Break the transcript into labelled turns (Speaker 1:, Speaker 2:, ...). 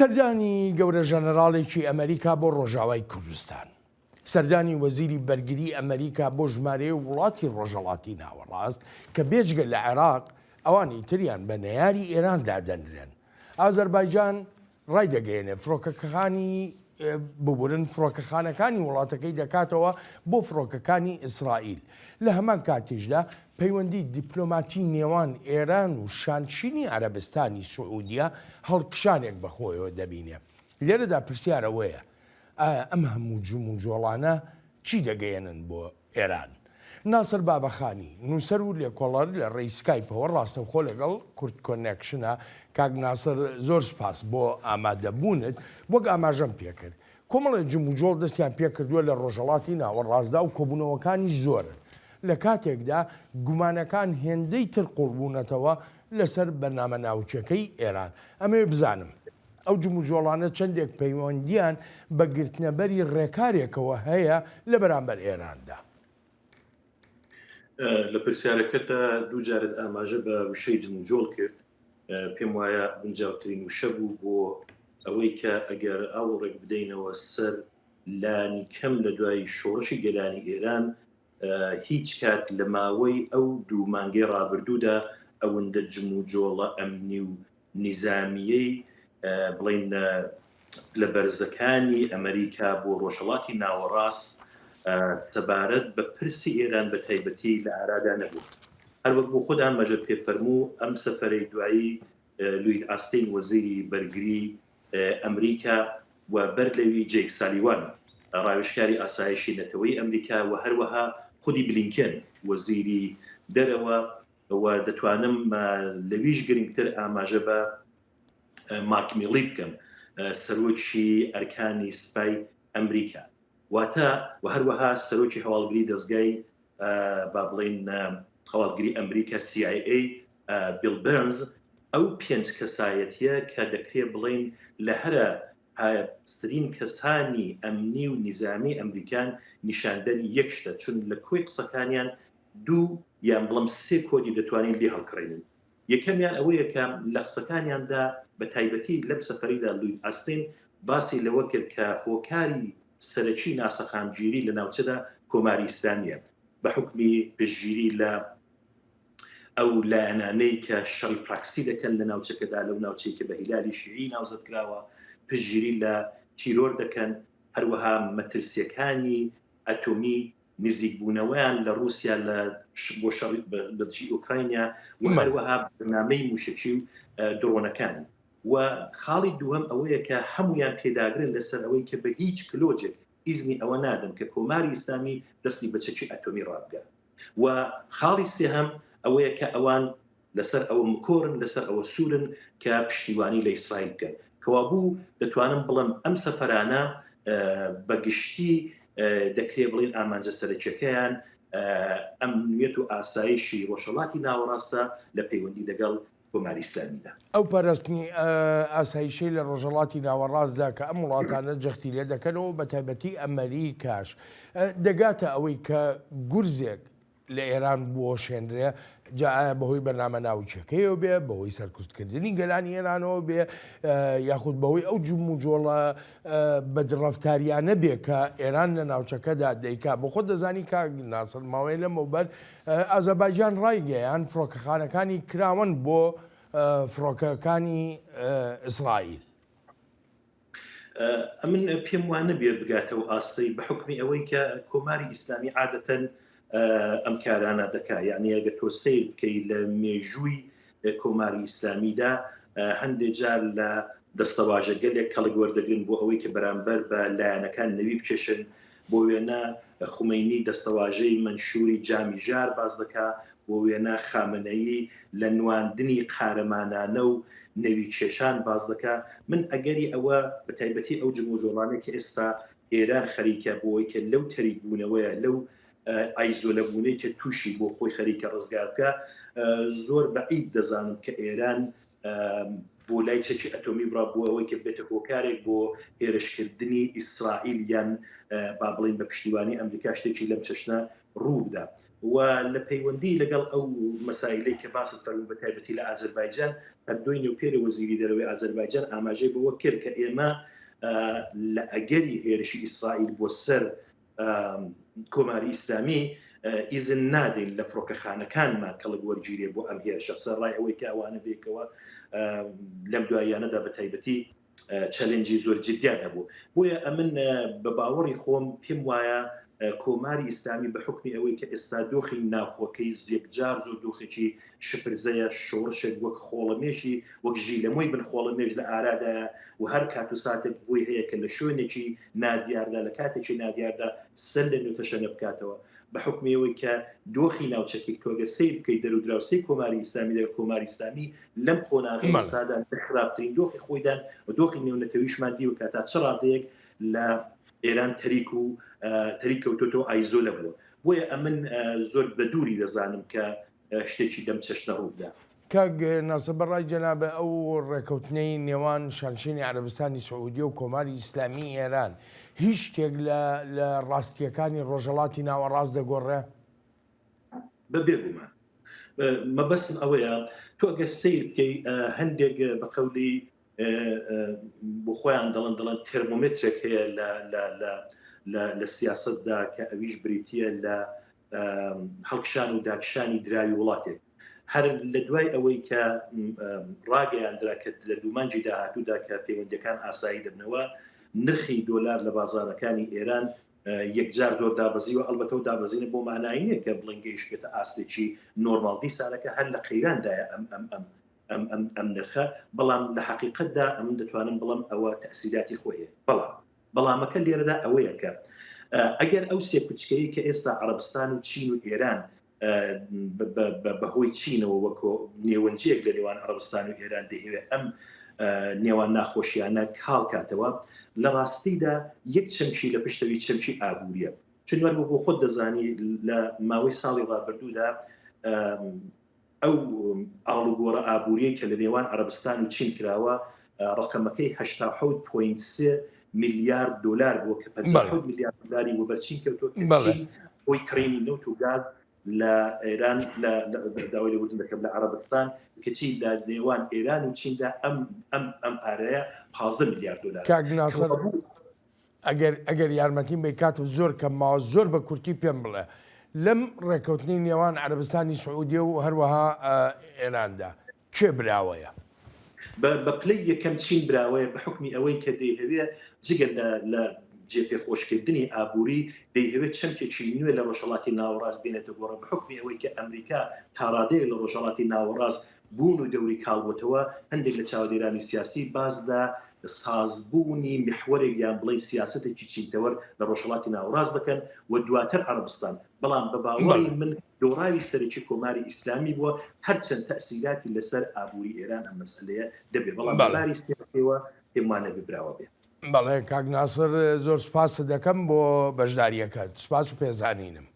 Speaker 1: سەردانی گەورە ژەنەراڵێکی ئەمەریکا بۆ ڕۆژاوای کوردستان. سەردانی وەزیری بەرگری ئەمەریکا بۆ ژمارەیە وڵاتی ڕۆژهەڵاتی ناوەڕاست کە بێجگە لە عێراق ئەوانی تریان بە نەیاری ئێران دادەنرێن. ئازەربایجان ڕایدەگەیەنێت فڕۆکەکانی ببورن فڕۆکەخانەکانی وڵاتەکەی دەکاتەوە بۆ فڕۆکەکانی ئیسرائیل. لە هەمان کاتیشدا پەیوەندی دیپلۆماتی نێوان ئێران و شانشینی عەرەبستانی سعودیە هەڵکشانێک بەخۆیەوە دەبینێ. لێرەدا پرسیار ئەوەیە ئایا ئەم هەموو جموجۆڵانە چی دەگەیەنن بۆ ئێران؟ ناسر بابەخانی، نووسەر و لێکۆڵەر لە ڕێی سکایپەوە ڕاستەوخۆ لەگەڵ کوردکۆنێکشنە. کاک ناسر زۆر سوپاس بۆ ئامادەبوونت. وەک ئاماژەم پێکرد کۆمەڵێ جموجۆڵ دەستیان پێکردووە لە ڕۆژهەڵاتی ناوەڕاستدا و کۆبوونەوەکانیش زۆرن لە کاتێکدا گومانەکان هێندەی تر قووڵبوونەتەوە لەسەر بەرنامە ناوکیەکەی ئێران. ئەمەوێ بزانم ئەو جموجۆڵانە چەندێک پەیوەندییان بە گرتنەبەری ڕێکارێکەوە هەیە لە بەرامبەر ئێراندا؟
Speaker 2: لە پرسیارەکەتدا دوو جارت ئاماژە بە وشەی جموجۆڵ کرد، پێم وایە گونجاوترین وشە بوو بۆ ئەوەی کە ئەگەر ئاوڕێک بدەینەوە سەر لانی کەم لە دوای شۆڕشی گەلانی ئێران هیچ کات لە ماوەی ئەو دوو مانگەی ڕابردوودا ئەوەندە جموجۆڵە ئەمنی و نیزامییەی بڵێین پلە بەرزەکانی ئەمریکا بۆ ڕۆژهەڵاتی ناوەڕاست سەبارەت بە پرسی ئێران بە تایبەتی لە ئارادا نەبوو. هەروەک بۆ خۆت ئاماژەت پێ فەرموو ئەم سەفەرەی دوایی لوید ئاستین وەزیری بەرگری ئەمریکا و بەر لەوی جەیک سالیوان ڕاوێژکاری ئاسایشی نەتەوەی ئەمریکا و هەروەها خودی بلینکێن وەزیری دەرەوە و دەتوانم لەویش گرنگتر ئاماژە بە مارک میڵی بکەم سەرۆکی ئەرکانی سپای ئەمریکا واتە و هەروەها سەرۆکی هەواڵگری دەستگای با بڵین هەواڵگری ئەمریکا CIA بیڵ بێرنز ئەو پێنج کەسایەتیە کە دەکرێ بڵین لە هەرە پایەبەرزترین کەسانی ئەمنی و نیزامی ئەمریکان نیشاندەری یەک شتە چون لە کۆی قسەکانیان دوو یان بڵێم سێ کۆدی دەتوانین لێ هەڵکڕێنین. یەکەمیان ئەوەیە کە لە قسەکانیاندا بە تایبەتی لەم سەفەریدا لوید ئاستین باسی لەوە کرد کە هۆکاری سەرەکی ناسەقامگیری لە ناوچەدا کۆماری ئیسلامییە بە حوکمی پشتگیری لە ئەو لایەنانەی کە شەڕی پراکسی دەکەن لە ناوچەکەدا لەو ناوچەی کە بە هیلالی شیعی ناوزەد کراوە پشتگیری لە تیرۆر دەکەن هەروەها مەترسیەکانی ئەتۆمی نزیکبوونەوەیان لە ڕووسیا لە بۆ شەڕی بە دژی ئۆکراینیا و هەروەها بەرنامەی مووشەکی و دڕۆنەکانی. و خاڵی دووهەم ئەوەیە کە هەموویان پێداگرن لەسەر ئەوەی کە بە هیچ کلۆجێک ئیزنی ئەوە نادەن کە کۆماری ئیسلامی دەستی بە چەکی ئەتۆمی ڕابگا. و خاڵی سێهەم ئەوەیە کە ئەوان لەسەر ئەوە مکۆرن، لەسەر ئەوە سوورن کە پشتیوانی لە ئیسرائیل بکەن. کەوابوو دەتوانم بڵێم ئەم سەفەرانە بە گشتی دەکرێ بڵێین ئامانجە سەرەکیەکەیان ئەمنیەت و ئاسایشی ڕۆژهەڵاتی ناوەڕاستە لە پەیوەندی لەگەڵ کۆماری ئیسلامیدا.
Speaker 1: ئەو پاراستنی ئاسایشەی لە ڕۆژهەڵاتی ناوەڕاستدا کە ئەم وڵاتانە جەختی لێ دەکەنەوە بە تایبەتی ئەمەریکاش دەگاتە ئەوەی کە گورزێک لە ئێران بوەشێنرێ، جا ئایا بەهۆی بەرنامە ناوکیەکەیەوە بێ، بەهۆی سەرکوتکردنی گەلانی ئێرانەوە بێ، یاخود بەهۆی ئەو جموجۆڵە بەدڕەفتاریانە بێ کە ئێران لە ناوچەکەدا دەیکا. بۆ خۆت دەزانی کاک ناسر ماوەیە لەمەوبەر ئازەربایجان ڕایگەیاند فڕۆکەخانەکانی کراوەن بۆ فڕۆکەکانی ئیسرائیل.
Speaker 2: ئەمن پێم وا نەبێ بگاتە و ئاستەی بە حکمی ئەوەی کە کۆماری ئیسلامی عادەتەن ئەم کارانە دەکا یعنی ئەگە تۆ سیر بکەی لە مێژووی کۆماری ئیسلامیدا هەندێک جار لە دەستەواژە گەلێک کەڵک وەردەگرن بۆ ئەوەی کە بەرامبەر بە لایەنەکان نەوی بکێشن بۆ وێنە خومەینی دەستەواژەی مەنشووری جامی ژار باس دەکا، بۆ وێنە خامنەیی لە نواندنی قارەمانانە و نەوی کێشان باس دەکا. من ئەگەری ئەوە بە تایبەتی ئەو جموجۆڵانەی کە ئێستا ئێران خەریکە بۆ ئەوەی کە لەو تەریک بوونەوەیە، لەو ئایزۆلە بوونەی کە تووشی بۆ خۆی خەریکە ڕزگار بکا، زۆر بەعید دەزانم کە ئێران بۆ لای چەکی ئەتۆمی بڕا بۆ ئەوەی کە بێتە هۆکارێک بۆ هێرشکردنی ئیسرائیل یان با بڵین بە پشتیوانی ئەمریکا شتێکی لەم چەشنە ڕوو بدا و لە پەیوەندی لەگەڵ ئەو مەسایلەی کە باست فەرموو بە تایبەتی لە ئازەربایجان. هەر دوێنێ و پێرێ وەزیری دەرەوەی ئازەربایجان ئاماژەی بەوە کرد کە ئێمە لە ئەگەری هێرشی ئیسرائیل بۆ سەر کۆماری ئیسلامی ئیزن نادەین لە فڕۆکەخانەکانمان کەڵک وەرگیرێ بۆ ئەم هێرشە سەرڕای ئەوەی کە ئەوانە بێکەوە لەم دواییانەدا بە تایبەتی challenge ی زۆر جدیان هەبوو بۆیە ئەمن بە باوەڕی خۆم پێم وایە کۆماری ئیسلامی بە حکمی ئەوەی کە ئێستا دۆخی ناوخۆکەی یەکجار زۆر دۆخێکی شپرزەیە شۆڕشێک وەک خۆڵەمێشی وەک ژیلەمۆی بن خۆڵەمێش لە ئارادایە و هەر کات و ساتێک بۆی هەیە کە لە شوێنێکی نادیاردا لە کاتێکی نادیاردا سەر لە نوێ تەشەنە بکاتەوە بە حوکمی ئەوەی کە دۆخی ناوچەکەی تۆ گەر سەیر بکەیت دەرودراوسێی کۆماری ئیسلامی لەگەڵ کۆماری ئیسلامی لەم قۆناغەی ئێستادا لە خراپترین دۆخی خۆیدان و دۆخی نێونەتەویشمان دیوە کە تا چ ڕادەیەک لە ئێران تەریک و تەریک کەوتۆتەوە ئایزۆلە بووە بۆیە ئەمن زۆر بە دووری دەزانم کە شتێکی لەم چەشنە ڕووبدا.
Speaker 1: کاک ناسر بە ڕای جەنابت ئەو ڕێکەوتنەی نێوان شانشینی عەرەبستانی سعودیە و کۆماری ئیسلامی ئێران هیچ شتێک لە لە ڕاستییەکانی ڕۆژهەڵاتی ناوەڕاست دەگۆڕێ؟
Speaker 2: بە بێگومان. مەبەستم ئەوەیە تۆ ئەگەر سەیر بکەی هەندێک بە قەولی بۆ خۆیان دەڵێن دەڵێن تێرمۆمێترێک هەیە لە لە لە لە لە سیاسەتدا کە ئەویش بریتییە لە هەڵکشان و داکشانی دراوی وڵاتێک. هەر لە دوای ئەوەی کە ڕاگەیاندرا کە لە دوو مانگی داهاتوودا کە پەیوەندیەکان ئاسایی دەبنەوە نرخی دۆلار لە بازارەکانی ئێران یەکجار زۆر دابەزیوە ئەلبەتە و دابەزینە بۆ مانای نییە کە بڵێن گەیشتبێتە ئاستێکی نۆرماڵ دیسانەکە هەر لە قەیراندایە ئەم ئەم ئەم ئەم ئەم ئەم نرخە بەڵام لە حەقیقەتدا ئەمن دەتوانم بڵێم ئەوە تەئسیراتی خۆی هەیە بەڵام بەڵامەکە لێرەدا ئەوەیە کە ئەگەر ئەو سێ کوچکەیە کە ئێستا عەرەبستان و چین و ئێران بەهۆی چینەوە وەکۆ نێوەنجیەک لە نێوان عەرەبستان و ئێران دەیهەوێت ئەم نێوان ناخۆشیانە کاڵ کاتەوە لە ڕاستیدا یەک چەمکی لە پشتەوی چەمکی ئابووریە چون وەک بۆ خۆت دەزانی لە ماوەی ساڵی ڕابردوودا ئەو ئاڵوگۆڕە ئابووریەی کە لە نێوان عەرەبستان و چین کراوە ڕەقەمەکەی 87.3 میلیارد دۆلار بووە کە 57 میلیارد دۆلاری وەبەر چین کەوتووە کە چین خۆی کڕینی نەوت و گاز لە ئێران لە داوای لێبوردن دەکەم لە عەرەبستان کەچی لە نێوان ئێران و چیندا ئەم ئەم ئەم پارەیە 15 میلیارد دۆلار
Speaker 1: کاک ناسر ئەگەر ئەگەر یارمەتیم بەی کاتم زۆر کەم ماوە زۆر بە کورتی پێم بڵێ لەم ڕێکەوتنەی نێوان عەرەبستانی سعودیە و هەروەها ئێراندا کێ براوەیە؟
Speaker 2: بە بە پلەی یەکەم چین براوەیە بە حوکمی ئەوەی کە دەیهەوێ جگە لە لە جێ پێخۆشکردنی ئابووری دەیهەوێ چەمکێکی نوێ لە ڕۆژهەڵاتی ناوەڕاست بێنێتە گۆڕێ بە حوکمی ئەوەی کە ئەمریکا تا ڕادەیەک لە ڕۆژهەڵاتی ناوەڕاست بوون و دەوری کاڵ بۆتەوە، هەندێک لە چاودێرانی سیاسی باس لە سازبوونی میحوەرێک یان بڵێین سیاسەتێکی چینتەوەر لە ڕۆژهەڵاتی ناوەڕاست دەکەن و دواتر عەڕەبستان، بەڵام بە باوەڕی من دۆڕاوی سەرەکی کۆماری ئیسلامی بووە، هەرچەند تەئسیراتی لەسەر ئابووری ئێران ئەم مەسئەلەیە دەبێ، بەڵام لە باری سیاسیەوە پێم وا نەبێ براوە بێ.
Speaker 1: بەڵێ کاک ناسر زۆر سوپاست دەکەم بۆ بەشداریەکەت سوپاس و پێزانینم.